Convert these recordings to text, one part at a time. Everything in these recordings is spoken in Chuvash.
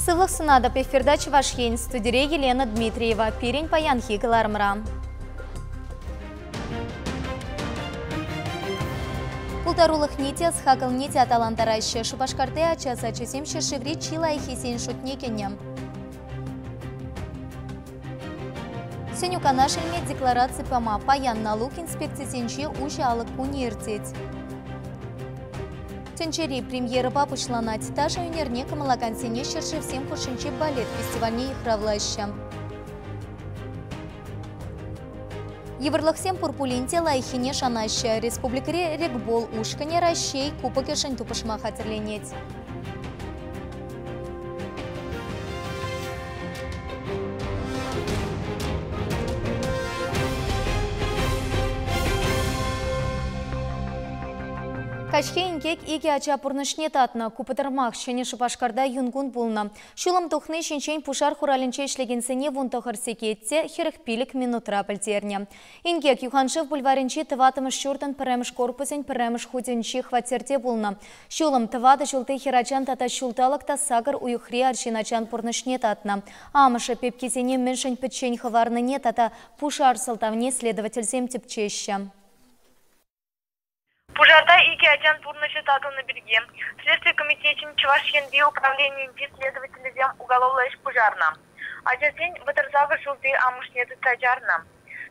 Сывлӑх сунатӑп, эфирта Чӑваш Ен, студире Елена Дмитриева. Пирӗн паянхи кӑларӑмра. Пултарулӑхне те, ӑс-хакӑлне те аталантараҫҫӗ. Шупашкарти ача сачӗсем ҫӗршыври чи лайӑххисен шутне кӗнӗ. Сӗнӳ канаш илме деклараци пама паян налук инспекцисенче уҫӑ алӑк кунӗ иртет. Тӗнчери премьерӑпа пуҫланать. Ташӑ ӳнерне кӑмӑллакансене ҫӗршывсем хушшинчи балет фестивальне йыхравлаҫҫӗ. Йывӑрлӑхсем пур пулин те лайӑххине шанаҫҫӗ. Республикӑри регбол ушкӑнӗ Раҫҫей кубокӗшӗн тупӑшма хатӗрленет. Каҫхи инкек икӗ ача пурнӑҫне татнӑ. Ку пӑтӑрмах Ҫӗнӗ Шупашкарта юнкун пулнӑ. Ҫулӑм тухни ҫинчен пушар хуралӗнче ӗҫлекенсене 19 сехет те 45 минутра пӗлтернӗ. Инкек Юханшыв бульварӗнчи тӑваттӑмӗш ҫуртӑн пӗрремӗш корпусӗн пӗрремӗш хутӗнчи хваттерте пулнӑ. Ҫулӑм тӑватӑ ҫулти хӗрачан тата ҫулталӑк та сакӑр уйӑхри арҫын ачан пурнӑҫне татнӑ. Амӑшӗ пепкисене мӗншӗн пӗччен хӑварнине тата пушар сӑлтавне следовательсем тӗпчеҫҫӗ. Пушарта икӗ ачан пурнӑҫӗ татӑлнӑ пирки Следстви комитечӗн Чӑваш Енри управленийӗнчи следователӗсем уголовлӑ ӗҫ пуҫарнӑ. Ачасен 38 ҫулти амӑшне тытса чарнӑ.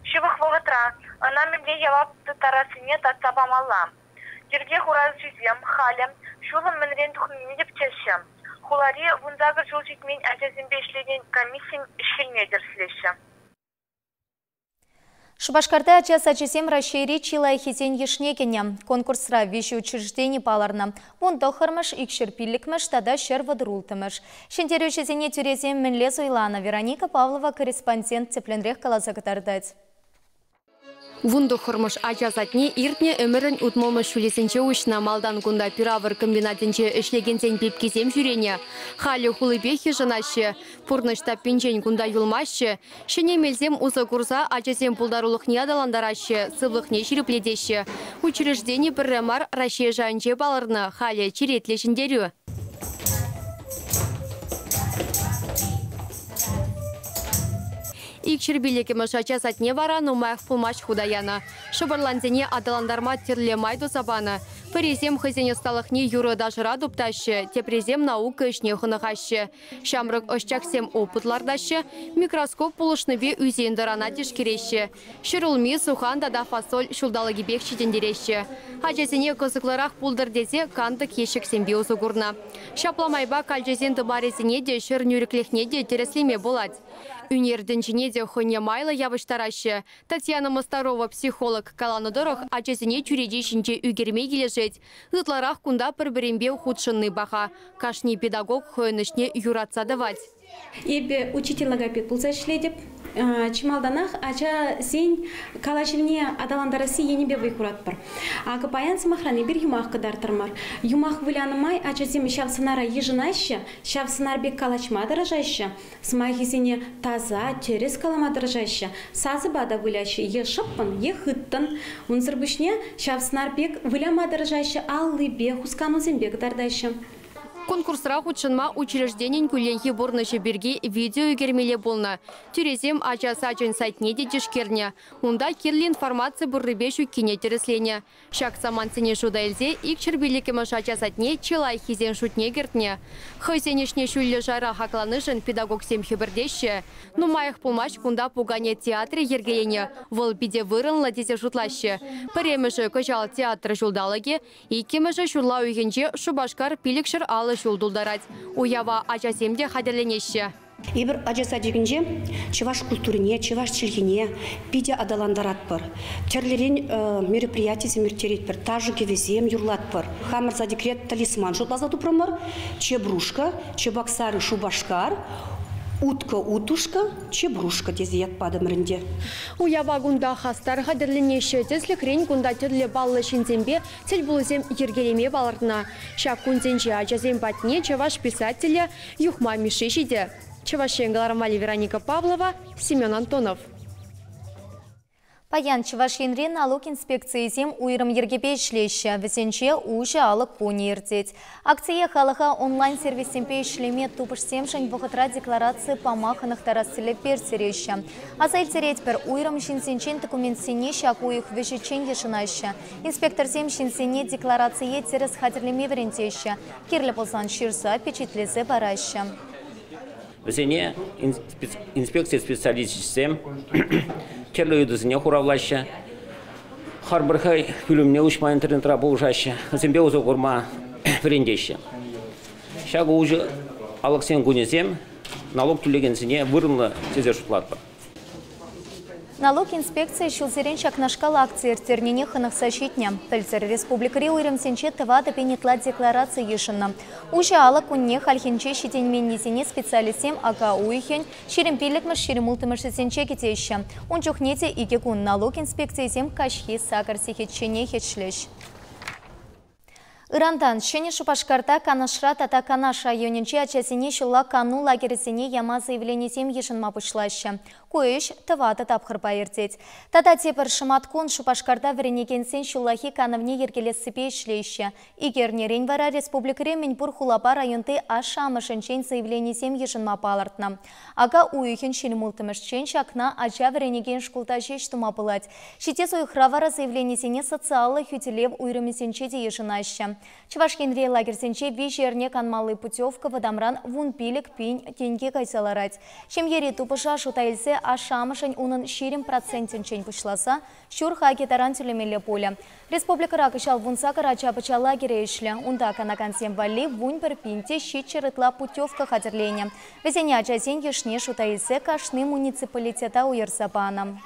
Ҫывӑх вӑхӑтра ӑна мӗнле явап тыттарассине татса памалла. Йӗрке хуралҫисем халӗ ҫулӑм мӗнрен тухнине тӗпчеҫҫӗ, хулари 18 ҫул ҫитмен ачасемпе ӗҫлекен комиссин ӗҫ-хӗлне тӗрӗслеҫҫӗ. Шупашкарти ача сачӗсем Раҫҫейри чи лайӑххисен йышне кӗнӗ. Конкурсра виҫӗ учреждени палӑрнӑ. 19-мӗш, 205-мӗш тата 136-мӗш. Ҫӗнтерӳҫӗсене тӳресем мӗнле суйланӑ, Вероника Павлова корреспондент тӗплӗнрех каласа кӑтартать. 19-мӗш ача садне иртнӗ ӗмӗрӗн 60-мӗш ҫулӗсенче уҫнӑ. Малтан кунта пир-авӑр комбинатӗнче ӗҫлекенсен пепкисем ҫӳренӗ. Халӗ хулипех йышӑнаҫҫӗ. Пурнӑҫ таппинчен кунта юлмаҫҫӗ. Ҫӗнӗ мелсем усӑ курса ачасен пултарулӑхне аталантараҫҫӗ, сывлӑхне ҫирӗплетеҫҫӗ. Учреждени пӗрре мар Раҫҫей шайӗнче палӑрнӑ. Халӗ черетлӗ ҫӗнтерӳ. Икҫӗр пиллӗкмӗш ача садне вара нумаях пулмасть хута янӑ. Шӑпӑрлансене аталантарма тӗрлӗ май туса панӑ. Пӗрисем хӑйсен ӑсталӑхне юрӑ-ташӑра туптаҫҫӗ, теприсем наука ӗҫне хӑнӑхаҫҫӗ. Ҫамрӑк ӑсчахсем опыт лартаҫҫӗ, микроскоп пулӑшнипе ӳсен-тӑрана тишкереҫҫӗ. Ҫӗрулми, сухан тата фасоль ҫулталӑкӗпех ҫитӗнтереҫҫӗ. Ачасене кӑсӑклӑрах пултӑр тесе кантӑк ещӗксемпе усӑ курнӑ. Ҫапла майпа калчасен тымарӗсене те, ҫӗр нӳрӗклӗхне те тӗрӗслеме пулать. Ӳнер тӗнчине те хӑйне майлӑ явӑҫтараҫҫӗ. Татьяна Мостарова психолог каланӑ тӑрӑх, ачасене чӳрече ҫинче ӳкерме килӗшет. Ытларах кунта пӗр-пӗринпе хутшӑнни паха. Кашни педагог хӑйӗн ӗҫне юратса тӑвать. Эпӗ учитель логопед пулса ӗҫлетӗп. Чи малтанах ачасен калаҫӑвне аталантарасси енӗпе вӑй хуратпӑр. Акӑ паян, сӑмахран, эпир юмах кӑтартрӑмӑр. Юмах вылянӑ май ачасем ҫав сӑнара йышӑнаҫҫӗ, ҫав сӑнар пек калаҫма тӑрӑшаҫҫӗ, сӑмахӗсене таса, тӗрӗс калама тӑрӑшаҫҫӗ, сасӑпа та выляҫҫӗ, е шӑппӑн, е хыттӑн. Унсӑр пуҫне ҫав сӑнар пек выляма тӑрӑшаҫҫӗ, аллипе, хусканусемпе кӑтартаҫҫӗ. Конкурсра хутшӑнма учрежденин кулленхи пурнӑҫӗ пирки видео ӳкермелле пулнӑ. Тӳресем ача сачӗн сайтне те тишкернӗ. Унта кирлӗ информаци пуррипе ҫуккине тӗрӗсленӗ. Ҫак самантсене шута илсе 205-мӗш ача садне чи лайӑххисен шутне кӗртнӗ. Хӑйсен ӗҫне ҫӳллӗ шайра хакланишӗн педагогсем хӗпӗртеҫҫӗ. Нумаях пулмасть кунта пукане театрӗ йӗркеленӗ. Вӑл питӗ вырӑнлӑ тесе шутлаҫҫӗ. Пӗрремӗшӗ кӑҫал театр ҫулталӑкӗ, иккӗмӗшӗ ҫурла уйӑхӗнче Шупашкар 550 ҫул тултарать. Уява ачасем те хатӗрленеҫҫӗ. Эпир ача садикӗнче чӑваш культурине, чӑваш чӗлхине питӗ аталантаратпӑр. Тӗрлӗрен мероприятисем ирттеретпӗр, ташӑ кӗвӗсем юрлатпӑр. Хамӑр садикре талисман шутласа тупрӑмӑр. Чебрушка, Чебоксары, Шупашкар, Утка, утушка, Чебрушка тесе ят патӑмӑр ӗнтӗ. Уява кунта хастар хатӗрленеҫҫӗ. Тӗслӗхрен кунта тӗрлӗ паллӑ ҫынсемпе тӗлпулусем йӗркелеме палӑртнӑ. Ҫак кунсенче ачасем патне чӑваш писателӗ Юхма Мишши ҫитӗ. Чӑваш Ен кӑларӑмвалли Вероника Павлова, Семен Антонов. Паян Чӑваш Енре налук инспекцийӗсем уйрӑм йӗркепе ӗҫлеҫҫӗ. Вӗсенче уҫӑ алӑк кунӗ иртет. Акцие халӑха онлайн-сервиссемпе ӗҫлеме тупӑшсемшӗн вӑхӑтра деклараци пама хӑнӑхтарас тӗллевпе ирттереҫҫӗ. Аса илтеретпӗр, уйрӑм ҫынсенчен документсене ҫак уйӑх вӗҫӗччен йышӑнаҫҫӗ. Инспекторсем ҫынсене декларацие тӗрӗс хатӗрлеме вӗрентеҫҫӗ. Кирлӗ пулсан ҫырса, пичетлесе параҫҫӗ. Вӗсене инспекци специалисчӗсем тӗрлӗ ыйтусене хуравлаҫҫӗ. Харпӑр хӑй пӳлӗмне уҫма интернетра пулӑшаҫҫӗ. Вӗсемпе усӑ курма вӗрентеҫҫӗ. Ҫакӑ уҫӑ алӑксен кунӗсем налук тӳлекенсене вырӑнлӑ тесе шутлатпӑр. Налук инспекцийӗ ҫулсерен ҫакнашкал акци ирттернине хӑнӑхса ҫитнӗ. Пӗлтӗр республикӑри уйрӑмсенче 4000 ытла деклараци йышӑннӑ. Уҫӑ алӑк кунне хальхинче ҫитӗнменнисене специалистсем ака уйӑхӗн 25-мӗш-26-мӗшӗсенче кӗтеҫҫӗ. Ун чухне те 2 кун налук инспекцийӗсем каҫхи 8 сехетченех ӗҫлӗҫ. Ырантан Ҫӗнӗ Шупашкарта, Канашра тата Канаш районӗнче ачасене ҫулла кану лагерӗсене яма заявленисем йышӑнма пуҫлаҫҫӗ. Ку ӗҫ 4 тапхӑрпа иртет. Тата тепӗр шӑматкун Шупашкарта вӗренекенсен ҫуллахи канӑвне йӗркелессипе ӗҫлеҫҫӗ. Икӗ эрнерен вара республикӑри мӗнпур хулапа районти ашшӗ-амӑшӗнчен заявленисем йышӑнма палӑртнӑ. Ака уйӑхӗн 26-мӗшчен ҫакна ача вӗренекен шкулта ҫеҫ тума пулать. Ҫитес уйӑхра вара заявленисене социаллӑ хӳтӗлев уйрӑмӗсенче те йышӑнаҫҫӗ. Чӑваш Енри лагерьсенче 3 эрне канмалли путевка вӑтамран 15 000 тенке кайса ларать. Ҫемьери тупӑша шута илсе ашшӗ-амӑшӗн унӑн 20%-нчен пуҫласа ҫур хакӗ таран тӳлемелле пулӗ. Республикӑра кӑҫал 18 ача-пӑча лагерӗ ӗҫлӗ. Унта канакансем валли 11 700 ытла путевка хатӗрленӗ. Вӗсене ачасен йышне шута илсе кашни муниципалитета уйӑрса панӑ.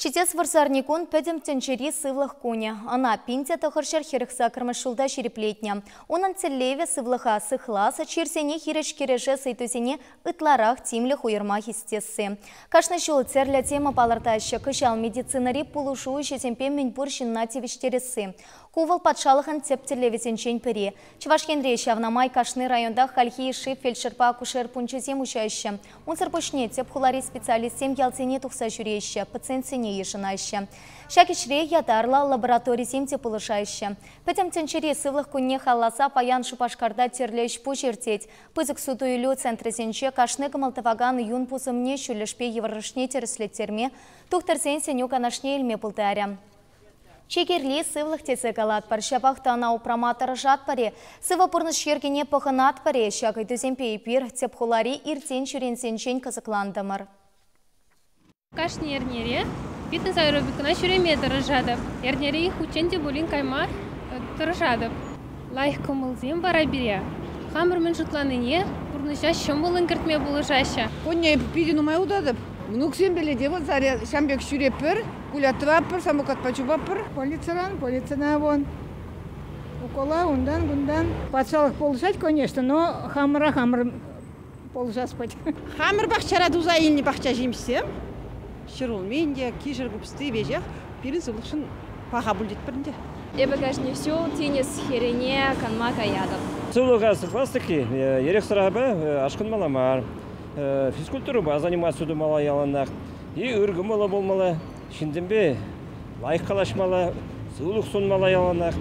Ҫитес вырсарникун пӗтӗм тӗнчери сывлӑх кунӗ. Ӑна 1948 ҫулта ҫирӗплетнӗ. Унӑн тӗллевӗ сывлӑха сыхлас, чирсене хирӗҫ кӗрешес ыйтусене ытларах тимлӗх уйӑрма хистесси. Кашни ҫул тӗрлӗ тема палӑртаҫҫӗ. Кӑҫал медицинӑри пулӑшу ӗҫӗсемпе мӗнпур ҫынна тивӗҫтересси. Ку вӑл патшалӑхӑн тӗп тӗллевӗсенчен пӗри. Чӑваш Енре ҫавна май кашни районта хальхи йышши фельдшерпа акушер пункчӗсем уҫаҫҫӗ. Унсӑр пуҫне тӗп хулари специалистсем ялсене тухса ҫӳреҫҫӗ, пациентсене йышӑнаҫҫӗ. Ҫак ӗҫре ятарлӑ лабораторисем те пулӑшаҫҫӗ. Пӗтӗм тӗнчери сывлӑх кунне халалласа паян Шупашкарта тӗрлӗ ӗҫ-пуҫ иртет. Пысӑк суту-илӳ центрӗсенче кашни кӑмӑл тӑвакан юн пусӑмне ҫӳллӗшпе йывӑрӑшне тӗрӗслеттерме, тухтӑрсен сӗнӳ канашне илме пултарӗ. Чи кирли сывлӑх тесе калатпӑр, ҫапах та ӑна упрама тӑрӑшатпӑр-и? Сывӑ пурнӑҫ йӗркине пӑхӑнатпӑр-и? Ҫак ыйтусемпе эпир тӗп хулари иртен ҫӳренсенчен кӑсӑклантӑмӑр. Кашни эрнере фитнес-аэробикӑна ҫӳреме тӑрӑшатӑп. Эрнере хутчен те пулин кайма тӑрӑшатӑп. Лайӑх кӑмӑлсем вара пире. Хамӑр мӗн шутланине пурнӑҫа ҫӑмӑллӑн кӗртме пулӑшаҫҫӗ. Кунне питӗ нумай утатӑп. Мӑнуксем пеле те вӑл ҫам пек ҫӳреппӗр, кулятӑваппӑр, самокатпа чупаппӑр. Больницӑран, больницӑна вон. Укола, унтан, кунтан. Патшалӑх пулӑшать, конечно, но хамӑра хамӑр пулӑшас пать. Хамӑр пахчара туса илнӗ пахча ҫимӗҫсем, ҫӗрулми те, кишӗр купӑсти веҫех пирӗн сывлӑхшӑн паха пуль тетпӗр ӗнтӗ. Эпӗ кашни ҫул тинӗс хӗррине канма каятӑп. Сывлӑха сыхлас-тӑк-и, эрех сӑрапа ашкӑнмалла мар. Физкультурӑпа заниматься тумалла яланах. И ыр кӑмӑллӑ пулмалла, ҫынсемпе лайӑх калаҫмалла, сывлӑх сунмалла яланах.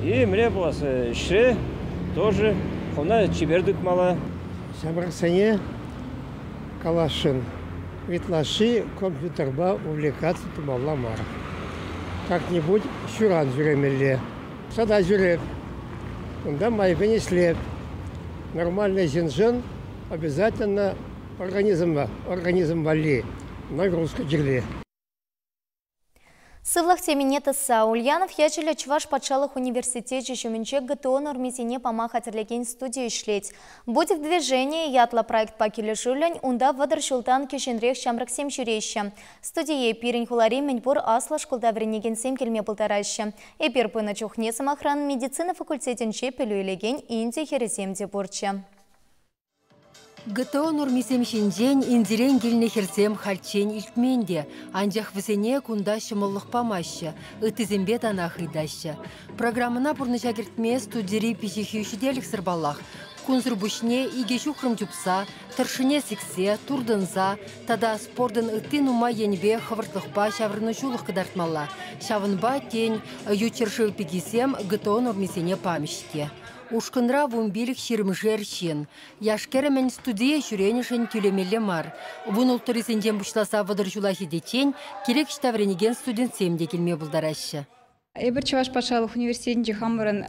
И мӗне пулас, ӗҫре тоже хӑвна чипер тытмалла. Ҫамрӑксене каласшӑн, ытлашши компьютерпа увлекаться тумалла мар. Как-нибудь ҫуран ҫӳремелле. Сада ҫӳреп, унта майӗпен ӗҫлеп. Нормальный ҫыншӑн обязательно организм валли нагрузка кирлӗ. Сывлӑх темине тӑсса Ульянов ячӗллӗ Чӑваш патшалӑх университечӗ ҫумӗнче ГТО нормисене пама хатӗрлекен студи ӗҫлет. «Будь в движении» ятлӑ проектпа килӗшӳллӗн унта 30 ҫултан кӗҫӗнрех ҫамрӑксем ҫӳреҫҫӗ. Студие пирӗн хулари мӗнпур аслӑ шкулта вӗренекенсем килме пултараҫҫӗ. Эпир пынӑ чухне, сӑмахран, медицина факультетӗнче пӗлӳ илекен Инди хӗрӗсем те пурччӗ. ГТО нормисем ҫинчен Индирен килнӗ хӗрсем хальччен илтмен те, анчах вӗсене кунта ҫӑмӑллӑх памаҫҫӗ, ыттисемпе танах ыйтаҫҫӗ. Программӑна пурнӑҫа кӗртме студири пиҫихӳ ҫителӗксӗр паллах. Кунсӑр пуҫне икӗ ҫухрӑм чупса, тӑршшӗне сиксе, туртӑнса тата спортӑн ытти нумай енӗпе хӑвӑртлӑхпа ҫаврӑнӑҫулӑх кӑтартмалла. Ҫавӑнпа, тен, ют ҫӗршыв пикисем ГТО нормисене памӗҫ те. Ушкӑнра вунпилӗк ҫирӗмшер ҫын. Яш-кӗрӗмӗн студие ҫӳренӗшӗн тӳлемелле мар. Вунулттӑрисенчен пуҫласа 30 ҫула ҫитиччен кирек ӑҫта вӗренекен студентсем те килме пултараҫҫӗ. Эпир Чӑваш патшалӑх университетӗнче хамӑрӑн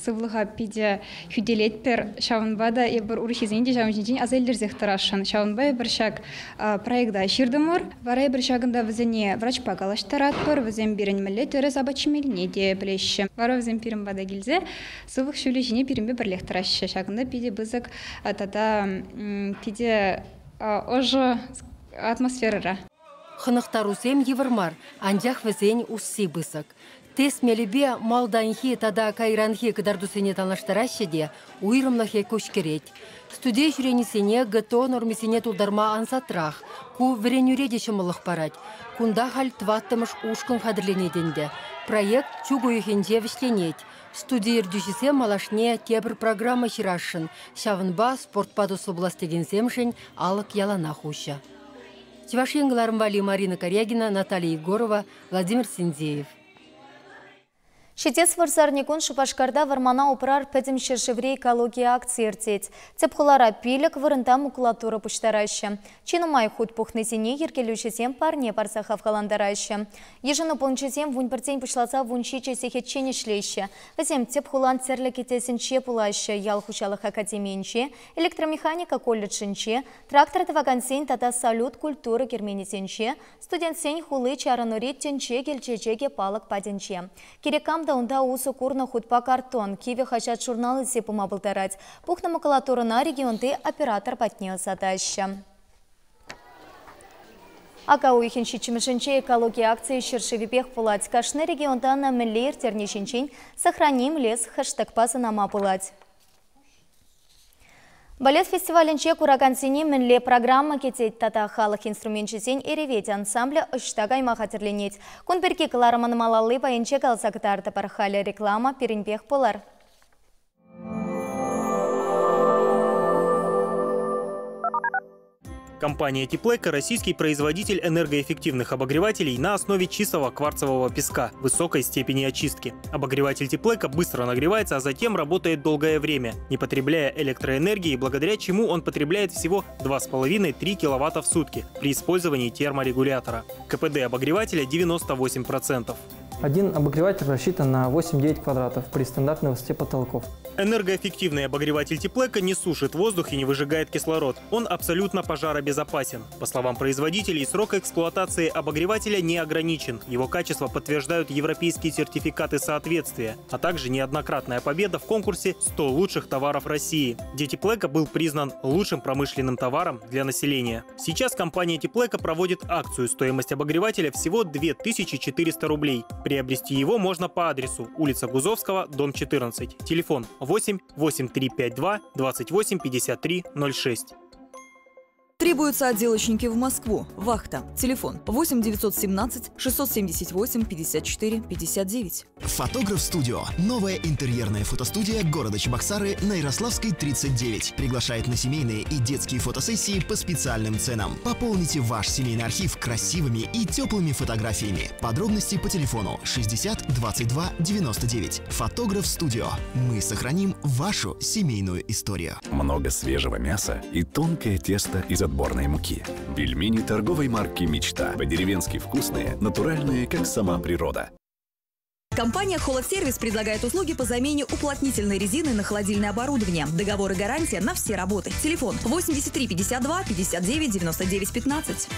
сывлӑха питӗ хӳтӗлетпӗр. Ҫавӑнпа та эпир урӑххисене те ҫавӑн ҫинчен аса илтерсех тӑрасшӑн. Ҫавӑнпа эпир ҫак проекта ҫыртӑмӑр. Вара эпир ҫакӑнта вӗсене врачпа калаҫтаратпӑр. Вӗсем пирӗн мӗнле тӗрӗс апат ҫимеллине те пӗлеҫҫӗ. Вара вӗсем пирӗн пата килсе сывлӑх ҫулӗ ҫине пирӗнпе пӗрлех тӑраҫҫӗ. Ҫакӑнта питӗ пысӑк тата питӗ ӑшӑ атмосферӑра. Хӑнӑхтарусем йывӑр мар, анчах вӗсен усси пысӑк. Тест мелӗпе малтанхи тата кайранхи кӑтартусене танлаштараҫҫӗ те уйрӑмлӑхӗ куҫкӗрет. Студие ҫӳренисене ГТО нормисене тултарма ансатрах. Ку вӗренӳре те ҫӑмӑллӑх парать. Кунта халь тӑваттӑмӗш ушкӑн хатӗрленет ӗнтӗ. Проект чӳк уйӑхӗнче вӗҫленет. Студи ертӳҫисем малашне тепӗр программа ҫырасшӑн. Ҫавӑнпа спортпа туслӑ пулас текенсемшӗн алӑк яланах уҫӑ. Чӑваш Ен кӑларӑм валли Марина Корягина, Наталья Егорова, Владимир Синдеев. Ҫитес вырсарникун Шупашкарта вӑрмана упрар пӗтӗм ҫӗршыври экологи акцийӗ иртет. Тӗп хулара пилӗк вырӑнта макулатура пуҫтараҫҫӗ. Чи нумай хут пухнисене йӗркелӳҫӗсем парне парса хавхалантараҫҫӗ. Йышӑну пункчӗсем вунпӗртен пуҫласа вунҫичӗ сехетчен ӗҫлеҫҫӗ. Вӗсем тӗп хулан тӗрлӗ кӗтесӗнче пулаҫҫӗ, ял хуҫалӑх академийӗнче, электромеханика колледжӗнче, Трактор тӑвакансен тата Салют культура керменӗсенче, студентсен хули чарӑнури тӗнче кӗлчечекӗ палӑк патӗнче. Кирек кам та унта усӑ курнӑ хутпа картон, кивӗ хаҫат-журнал илсе пыма пултарать. Пухнӑ макулатурӑна регионти оператор патне ӑсатаҫҫӗ. Ака уйӑхӗн ҫиччӗмӗшӗнче экологи акцийӗ ҫӗршывӗпех пулать. Кашни регионта ӑна мӗнле ирттерни ҫинчен «Сохраним лес» хэштегпа сӑнама пулать. Балет фестивалӗнче куракансене мӗнле программа кӗтет тата халӑх инструменчӗсен Эревет ансамблӗ ӑҫта кайма хатӗрленет? Кун пирки кӑларӑмӑн малалли пайӗнче каласа кӑтартӑпӑр. Халӗ реклама пирӗнпех пулӑр. Компания «Теплэко» – российский производитель энергоэффективных обогревателей на основе чистого кварцевого песка высокой степени очистки. Обогреватель «Теплэко» быстро нагревается, а затем работает долгое время, не потребляя электроэнергии, благодаря чему он потребляет всего 2,5-3 киловатта в сутки при использовании терморегулятора. КПД обогревателя 98%. Один обогреватель рассчитан на 8-9 квадратов при стандартной высоте потолков. Энергоэффективный обогреватель Теплэко не сушит воздух и не выжигает кислород. Он абсолютно пожаробезопасен. По словам производителей, срок эксплуатации обогревателя не ограничен. Его качество подтверждают европейские сертификаты соответствия, а также неоднократная победа в конкурсе «100 лучших товаров России», где Теплэко был признан лучшим промышленным товаром для населения. Сейчас компания Теплэко проводит акцию. Стоимость обогревателя всего 2400 рублей. Приобрести его можно по адресу улица Гузовского, дом 14. Телефон 8 8352 28 53 06. Требуются отделочники в Москву. Вахта. Телефон 8 917 678 54 59. Фотограф Студио. Новая интерьерная фотостудия города Чебоксары на Ярославской 39. Приглашает на семейные и детские фотосессии по специальным ценам. Пополните ваш семейный архив красивыми и теплыми фотографиями. Подробности по телефону 60 22 99. Фотограф Студио. Мы сохраним вашу семейную историю. Много свежего мяса и тонкое тесто из отборной муки. Пельмени торговой марки «Мечта». По-деревенски вкусные, натуральные, как сама природа. Компания «Холодсервис» предлагает услуги по замене уплотнительной резины на холодильное оборудование. Договор и гарантия на все работы. Телефон 83 52 59 99 15.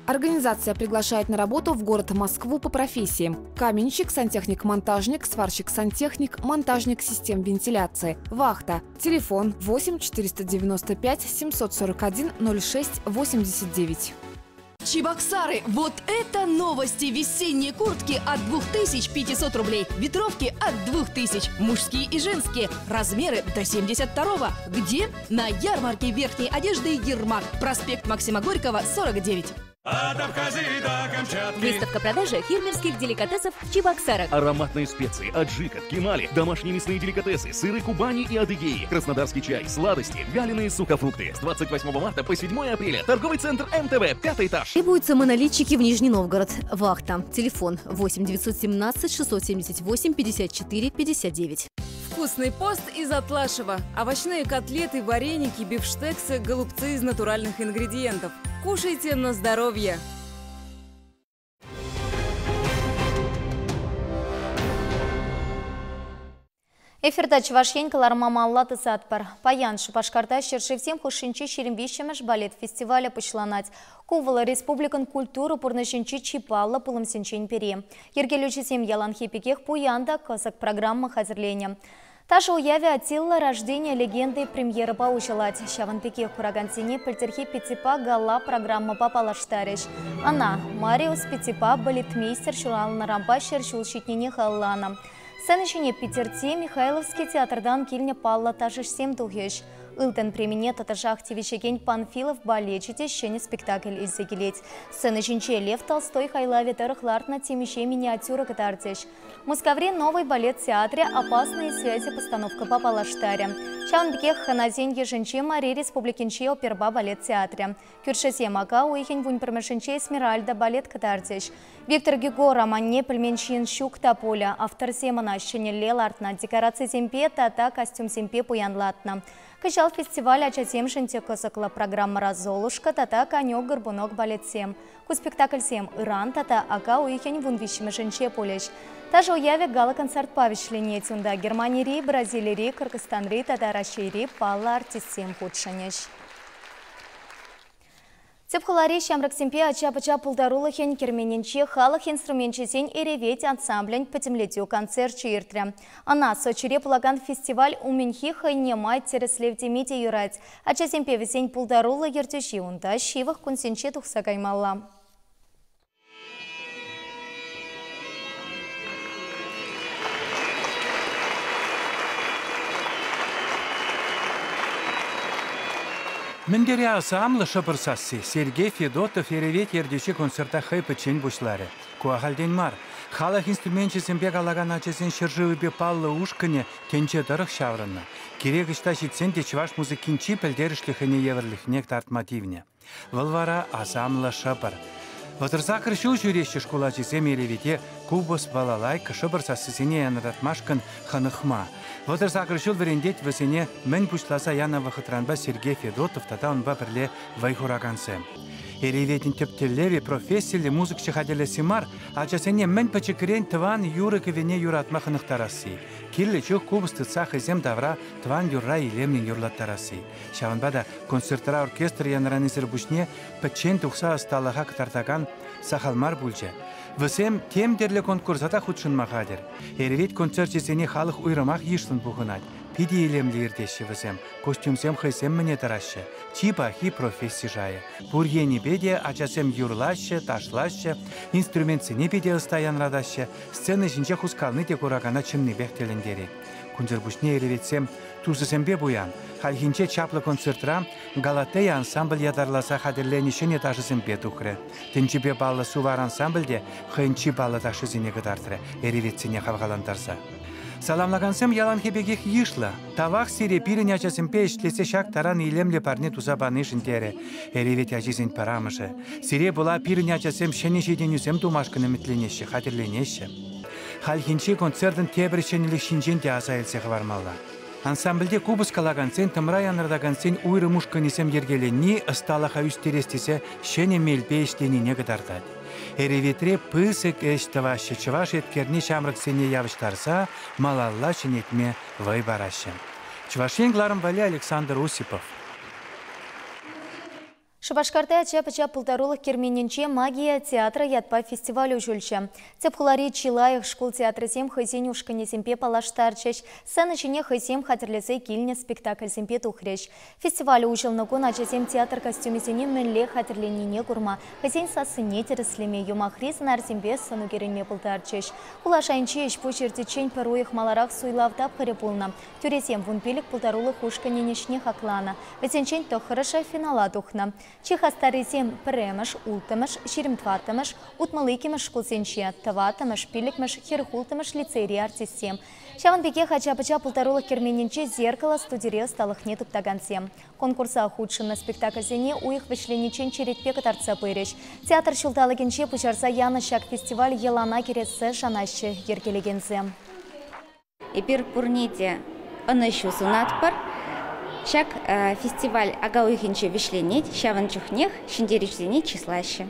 Организация приглашает на работу в город Москву по профессиям: каменщик, сантехник-монтажник, сварщик-сантехник, монтажник систем вентиляции, вахта. Телефон 8 495 741 06 89. Чебоксары, вот это новости! Весенние куртки от 2500 рублей, ветровки от 2000, мужские и женские, размеры до 72-го. Где? На ярмарке верхней одежды «Ермак», проспект Максима Горького, 49. От Абхазии до Камчатки. Выставка-продажа фермерских деликатесов в Чебоксарах. Ароматные специи, аджика, ткемали, домашние мясные деликатесы, сыры Кубани и Адыгеи, краснодарский чай, сладости, вяленые сухофрукты. С 28 марта по 7 апреля. Торговый центр МТВ, 5 этаж. Требуются монолитчики в Нижний Новгород. Вахта. Телефон 8 917 678 54 59. Вкусный пост из Атлашева. Овощные котлеты, вареники, бифштексы, голубцы из натуральных ингредиентов. Кушайте на здоровье! Эфирта Чӑваш Ен кӑларӑма малалла тӑсатпӑр. Паян Шупашкарта ҫӗршывсем хушшинчи 23-мӗш балет фестивалӗ пуҫланать. Ку вӑл республикӑн культура пурнӑҫӗнчи чи паллӑ пулӑмсенчен пӗри. Йӗркелӳҫӗсем яланхи пекех пуян та кӑсӑк программа хатӗрленӗ. Ташӑ уявӗ «Атилла. Рождение легенды» премьерӑпа уҫӑлать. Ҫавӑн пекех куракансене пӗлтӗрхи Петипа гала программӑпа паллаштарӗҫ. Ӑна Мариус Петипа балетмейстер ҫуралнӑранпа 100 ҫул ҫитнине халалланӑ. Сцена ҫине Питӗрти Михайловски театртан килнӗ паллӑ ташӑҫсем тухӗҫ. Ылтӑн премине тӑтӑшах тивӗҫекен Панфилов балечӗ те ҫӗнӗ спектакль илсе килет. Сцена ҫинче Лев Толстой хайлавӗ тӑрӑх лартнӑ темиҫе миниатюра кӑтартӗҫ. Мускаври Новый балет театрӗ «Опасные связи» постановкӑпа паллаштарӗ. Ҫавӑн пекех хӑнасен йышӗнче Мари Республикинчи оперӑпа балет театрӗ. Кӳршӗсем ака уйӑхӗн 11-мӗшӗнче «Эсмеральда» балет кӑтартӗҫ. Виктор Гюго романне пӗлмен ҫын ҫук та пулӗ. Авторсем ӑна ҫӗнӗлле лартнӑ, декорацисемпе тата костюмсемпе пуянлатнӑ. Кӑҫал фестиваль ачасемшӗн те кӑсӑклӑ. Программӑра «Золушка» тата «Конек-горбунок» балетсем. Ку спектакльсем ыран тата ака уйӑхӗн 13-мӗшӗнче пулӗҫ. Ташӑ уявӗ гала-концертпа вӗҫленет. Унта Германири, Бразилири, Кыргызстанри тата Раҫҫейри паллӑ артистсем хутшӑнӗҫ. Тӗп хулари ҫамрӑксемпе ача-пӑча пултарулӑхӗн керменӗнче халӑх инструменчӗсен Эревет ансамблӗн пӗтӗмлетӳ концерчӗ иртрӗ. Ӑна Сочире пулакан фестиваль умӗнхи хӑйне май тӗрӗслев теме те юрать. Ачасемпе вӗсен пултаруллӑ ертӳҫи унта ҫывӑх кунсенче тухса каймалла. Мӗн тери асамлӑ шӑпӑр сасси Сергей Федотов Эревет ертӳҫи концерта хӑй пӗччен пуҫларӗ. Ку ахальтен мар. Халӑх инструменчӗсемпе калакан ачасен ҫӗршывӗпе паллӑ ушкӑнӗ тӗнче тӑрӑх ҫаврӑннӑ. Кирек ӑҫта ҫитсен те чӑваш музыкин чи пӗлтерӗшлӗ хӑйне евӗрлӗхне кӑтартма тивнӗ. Вӑл вара асамлӑ шӑпӑр. 38 ҫул ҫӳреҫҫӗ шкул ачисем Эревете купӑс, балалайка, шӑпӑр сассисене янӑратмашкӑн хӑнӑхма. 38 ҫул вӗрентет вӗсене мӗн пуҫласа янӑ вӑхӑтранпа Сергей Федотов тата унпа пӗрле вӑй хуракансем. Эреветӗн тӗп тӗллевӗ профессиллӗ музыкҫӑ хатӗрлесси мар, ачасене мӗн пӗчӗкрен тӑван юрӑ-кӗвӗне юратма хӑнӑхтарасси. Кирлӗ чух купӑс тытса хӑйсем тавра тӑван юрра илемлӗн юрлаттарасси. Ҫавӑнпа та концертра оркестр янӑранисӗр пуҫне пӗччен тухса ӑсталӑха кӑтартакан сахал мар пулчӗ. Вӗсем тем тӗрлӗ конкурса та хутшӑнма хатӗр. Эревет концерчӗсене халӑх уйрӑмах йышлӑн пухӑнать. Питӗ илемлӗ иртеҫҫӗ вӗсем, костюмсем хӑйсем мӗне тӑраҫҫӗ. Чи пахи професси шайӗ. Пур енӗпе те ачасем юрлаҫҫӗ, ташлаҫҫӗ, инструментсене питӗ ӑста янратаҫҫӗ, сцена ҫинче хускални те куракана чӑннипех тӗлӗнтерет. Кунсӑр пуҫне эреветсем тусӗсемпе пуян. Хальхинче чаплӑ концертра «Галатея» ансамбль ятарласа хатӗрленӗ ҫӗнӗ ташӑсемпе тухрӗ. Тӗнчипе паллӑ «Сувар» ансамбль те хӑйӗн чи паллӑ ташшисене кӑтартрӗ, эреветсене хавхалантарса. Саламлакансем яланхи пекех йышлӑ. Тавах сире пирӗн ачасемпе ӗҫлесе ҫак таран илемлӗ парне туса панишӗн терӗ Эревет ачисен пӗр амӑшӗ. Сире пула пирӗн ачасем ҫӗнӗ ҫитӗнӳсем тумашкӑн ӗмӗтленеҫҫӗ, хатӗрленеҫҫӗ. Хальхинчи концертӑн тепӗр ҫӗнӗлӗх ҫинчен те аса илсе хӑвармалла. Ансамбльте купӑс калакансен, тӑмра янӑратакансен уйрӑм ушкӑнӗсем йӗркеленни ӑсталӑха ӳстерес тесе ҫӗнӗ мелпе ӗҫленине кӑтартать. Эреветре пысӑк ӗҫ тӑваҫҫӗ чӑваш еткерне ҫамрӑксене явӑҫтарса малалла ҫӗнетме вӑй параҫҫӗ. Чӑваш Ен кӑларӑм валли Александр Осипов. Шупашкарти ача-пӑча пултарулӑх керменӗнче «Магия театра» ятпа фестиваль уҫӑлчӗ. Тӗп хулари чи лайӑх шкул театрӗсем хӑйсен ушкӑнӗсемпе паллаштарчӗҫ, сцена ҫине хӑйсем хатӗрлесе килнӗ спектакльсемпе тухрӗҫ. Фестиваль уҫӑлнӑ кун ачасем театр костюмӗсене мӗнле хатӗрленине курма, хӑйсен сассине тӗрӗслеме, юмахри сӑнарсемпе сӑн ӳкерӗнме пултарчӗҫ. Хула шайӗнчи ӗҫ-пуҫ иртиччен пӗр уйӑх маларах суйлав тапхӑрӗ пулнӑ. Тӳресем 15 пултарулӑх ушкӑнӗн ӗҫне хакланӑ. Вӗсенчен тӑххӑрӑшӗ финала тухнӑ. Чи хастаррисем пӗрремӗш, улттӑмӗш, 24-мӗш, 62-мӗш шкулсенче, тӑваттӑмӗш, пиллӗкмӗш, 46-мӗш лицейри артистсем. Ҫавӑн пекех ача-пӑча пултарулӑх керменӗнче «Зеркало» студире ӑсталӑхне туптакансем. Конкурса хутшӑннӑ спектакльсене уйӑх вӗҫлениччен черетпе кӑтартса пырӗҫ. Театр ҫулталӑкӗнче пуҫарса янӑ ҫак фестиваль йӑлана кӗрессе шанаҫҫӗ йӗркелекенсем. Эпир пурне те ӑнӑҫу сунатпӑр. Ҫак фестиваль ака уйӑхӗнче вӗҫленет, ҫавӑн чухнех ҫӗнтерӳҫӗсене чыслаҫҫӗ.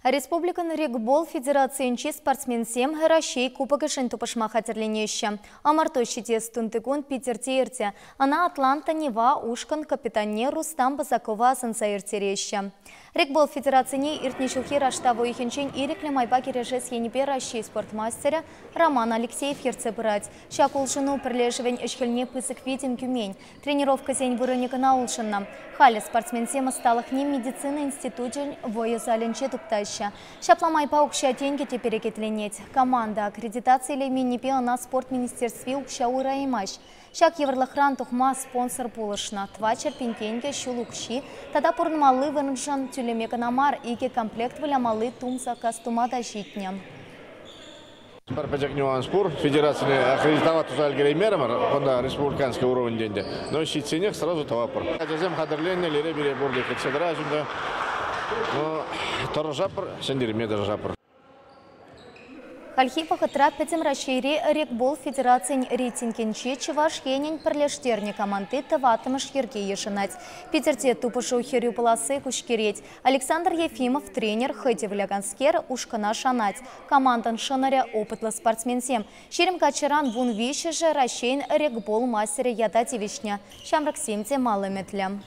Республикӑн регбол федерацийӗнчи спортсменсем Раҫҫей кубокӗшӗн тупӑшма хатӗрленеҫҫӗ. Ӑмӑрту ҫитес тунтикун Питӗрте иртӗ. Ӑна Атланта Нева ушкӑн капитанне Рустам Базакова асӑнса ирттереҫҫӗ. Регбол федерацине иртнӗ ҫулхи раштав уйӑхӗнчен ирӗклӗ майпа кӗрешес енӗпе Раҫҫей спорт мастерӗ Роман Алексеев ертсе пырать. Ҫак улшӑну пӗрлешӗвӗн ӗҫ-хӗлне пысӑк витӗм кӳмен. Тренировкӑсен вырӑнӗ кӑна улшӑннӑ. Халӗ спортсменсем ӑсталӑхне медицина институчӗн вӑйӑ залӗнче туптаҫҫӗ. Ҫапла майпа укҫа-тенкӗ те перекетленет. Команда аккредитаци илейменнипе ӑна спорт министерстви укҫа уйӑраймасть. Ҫак йывӑрлӑхран тухма спонсор пулӑшнӑ. 400 000 тенкӗ ҫул укҫи тата пурӑнмалли вырӑншӑн тӳлеме кӑна мар, икӗ комплект вылямалли тум саккас тума та ҫитнӗ. Пӗр пӗчӗк нюанс пур. Федерацине аккредитовать туса ӗлкӗреймерӗмӗр, кунта республиканский уровень ӗнтӗ. Но ҫитсенех сразу тӑватпӑр. Ачасем хатӗрленнӗ, лере пире пурте кӗтсе тӑраҫҫӗ ӗнтӗ. Но тӑрӑшатпӑр, ҫӗнтерме тӑрӑшатпӑр. Хальхи вӑхӑтра Пӗтӗм Раҫҫейри регбол федерацийӗн рейтингӗнче Чӑваш Енӗн пӗрлештернӗ команди тӑваттӑмӗш йӗрке йышӑнать. Питӗрте тупӑшу хӗрӳ пуласси куҫкӗрет. Александр Ефимов тренер хӑй те выляканскер ушкӑна шанать. Командӑн шӑнӑрӗ опытлӑ спортсменсем. 20 каччӑран 13-шӗ Раҫҫейӗн регбол мастерӗ ята тивӗҫнӗ. Ҫамрӑксем те мал ӗмӗтлӗ.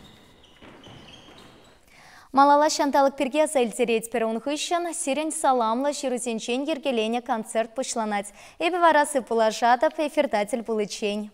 Малалла ҫанталӑк пирки аса илтеретпӗр. Ун хыҫҫӑн сирӗн саламлӑ ҫырусенчен йӗркеленӗ концерт пуҫланать. Эпӗ вара сывпуллашатӑп, эфирта тӗл пуличчен.